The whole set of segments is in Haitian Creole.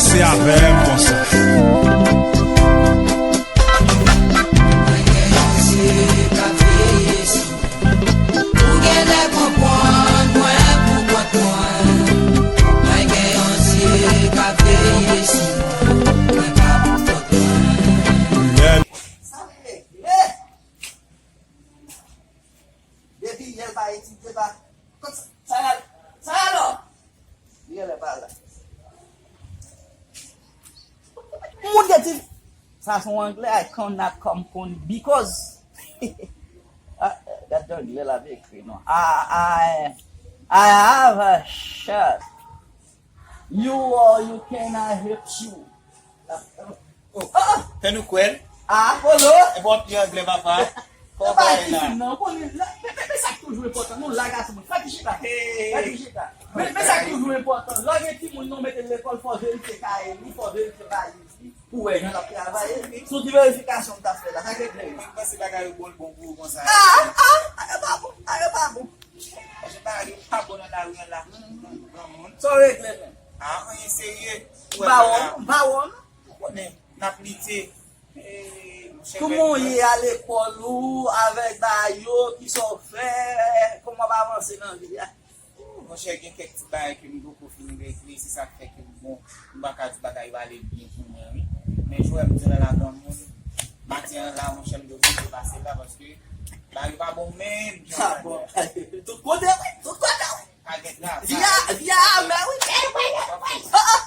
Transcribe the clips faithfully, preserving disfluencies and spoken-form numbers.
Se avè m konsa. Depi yè l pa etidye, pa. Kot sa, sa y al? Sa y al, non? Li genlè pa la. Moun gen ti. Sa se yon anglè, I cannot comprehend because. Ah, gad jan anglè la ekri, non. I, I, I have a shirt. You or you cannot help you. Oh, fè nou kwè l. Ah, polo. E bon, pi anglè, papa. Kòman bagay la? Non, konnen la, men, men, men sa k toujou enpòtan. Nou la, gason mwen. Fè ti chita. Fè ti chita. Men, men sa k toujou enpòtan. Lè w gen timoun, nou mete l lekòl, fò w verifye kaye li, fò w verifye valiz li, pou w wè jan l ap travay. Se yon ti verifikasyon m t ap fè la. Sa k regle yo? Mwen panse bagay yo bon, l bon pou ou konsa. Ah, ah, ah, yo pa bon. Ah, yo pa bon. Paske bagay yo pa bon nan lari an la. Granmoun. Sa w regle menm? Ah, anyen serye. M pa wè w, m pa wè w, non. Ou konnen, n ap lite. Eh, monchè, kòman w ye a lekòl ou, avèk bagay yo, kisa w fè, kòman w ap avanse nan vi a? Monchè, gen kèk ti bagay ke m poko fin regle, se sa k fè ke m, bon, m pa ka di bagay yo ale byen pou mwen, wi. Men jwè m di nan la granmoun, maten an la, monchè, m te oblije pase la, paske bagay yo pa bon menm. Ah, bon. Tout kote, wi, tout kote, wi. Via, via, men wi. Ah, ah.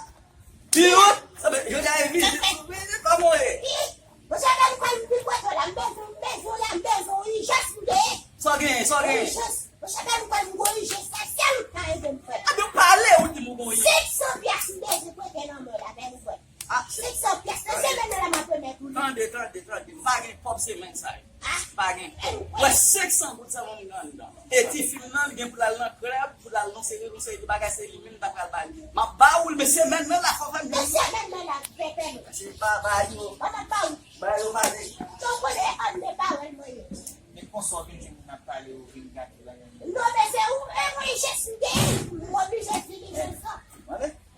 Pi wot, sa vle, jodi a e vizit, vizit, kòman w ye? Monchè, men m kwè m vin kote w la, m bezwen, m bezwen w la, m bezwen w ijans m genyen. Sa w genyen, sa w genyen? Ijans. Monchè, men m kwè m gon ijans la, sèl ou k ka ede m fè. Ebyen, w pale, ou di m ou gon ijans. Senk san pyès m bezwen prete nan men w la, men m kwè. Ah. Senk san pyès, nan semèn nan la, m ap remèt ou li. Tande, tande, tande, m pa gen kòb semèn sa yo. Ah. M pa gen kòb. Wè, senk san goud sèlman m gen anndan. E tifi m nan, li gen pou l al nan klèb, pou l al nan seri, nan seri de bagay, se li menm m ta pral ba li. M ap ba ou l, men semèn nan la, fò w fè m. Nan semèn nan la, pepe nou. Se pa ba yo. Mwen ap ba ou. Ba yo, ba yo. Donk, konnen e pa m de pawòl mwen ye. Men konsa w vin jwenn moun ap pale, ou vin gate bagay yo. Non, men se ou, e mwen, ijans m genyen, m oblije fini ijans lan.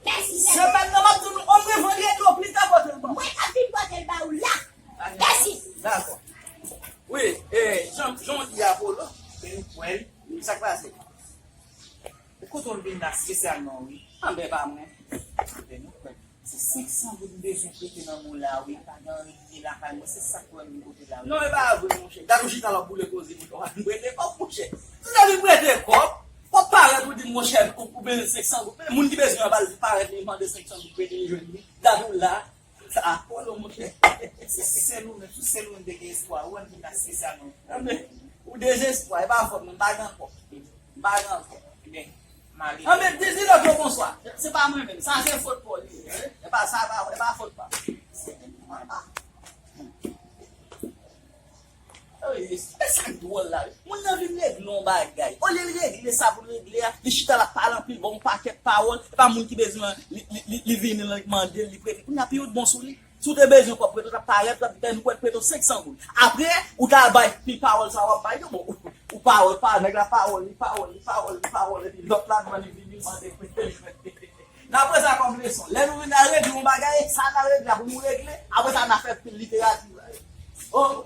Mèsi, Seyè. Semèn nan, m ap di nou, ann mwen vandredi oblije pote l ban mwen. Mwen k ap vin pote l ba ou la. Mèsi. Dakò. Wi, e, jan, jan w di a, Polo, ke nou kwè l. Sa k pase? Ou kote w vin la espesyalman, wi. Anben pa mwen. Anben nou kwè l. Se senk san goud m bezwen prete nan men w la, wi. Pa gen anyen lakay mwen, se sa k fè m vin kote w la, wi. Non, e pa vre, monchè. Gade w chita la w ap boule koze pou w pa vin prete kòb, monchè. Si w ta vin prete kòb, w ap parèt ou di m, monchè, ou, ou bezwen senk san goud. Men moun ki bezwen an, pa l parèt li mande senk san goud prete li jwenn li. Gade w la. Sa a fòl, monchè. Se sèl ou menm, sou sèl ou menm te gen espwa. Ou wè m vin la espesyalman. Anben, ou dezespwa, e pa fòt mwen, m pa gen ankò. M pa gen ankò. Ebyen, m ale. Anben, di, di lòt yo bonswa. Se pa mwen menm, sa se fòt pa w li ye. E pa sa, e pa, e pa fòt pa m. Ey, men sa k dwòl la, wi. Moun nan vin regle yon bagay. Olye l regle sa pou l regle a, li chita l ap pale anpil, ba w yon pakèt pawòl. E pa moun ki bezwen li, li, li, li vini la, li mande l, li prete. Kounye a pi w t bon sou li. Si w te bezwen kòb prete, w t ap parèt, w t ap di, "Bèn, ou kwè prete w senk san goud." Apre, ou ta bay pi pawòl sa w ap bay yo, bon, ou pawòl pa, nèg la pawòl, li pawòl, li pawòl, li pawòl, epi lòt la, li vini, li mande prete, li prete. N ap pran sa kòm leson. Lè nou vin al regle yon bagay, sa n al regle a pou nou regle, apre sa n a fè pil literati la. Oh,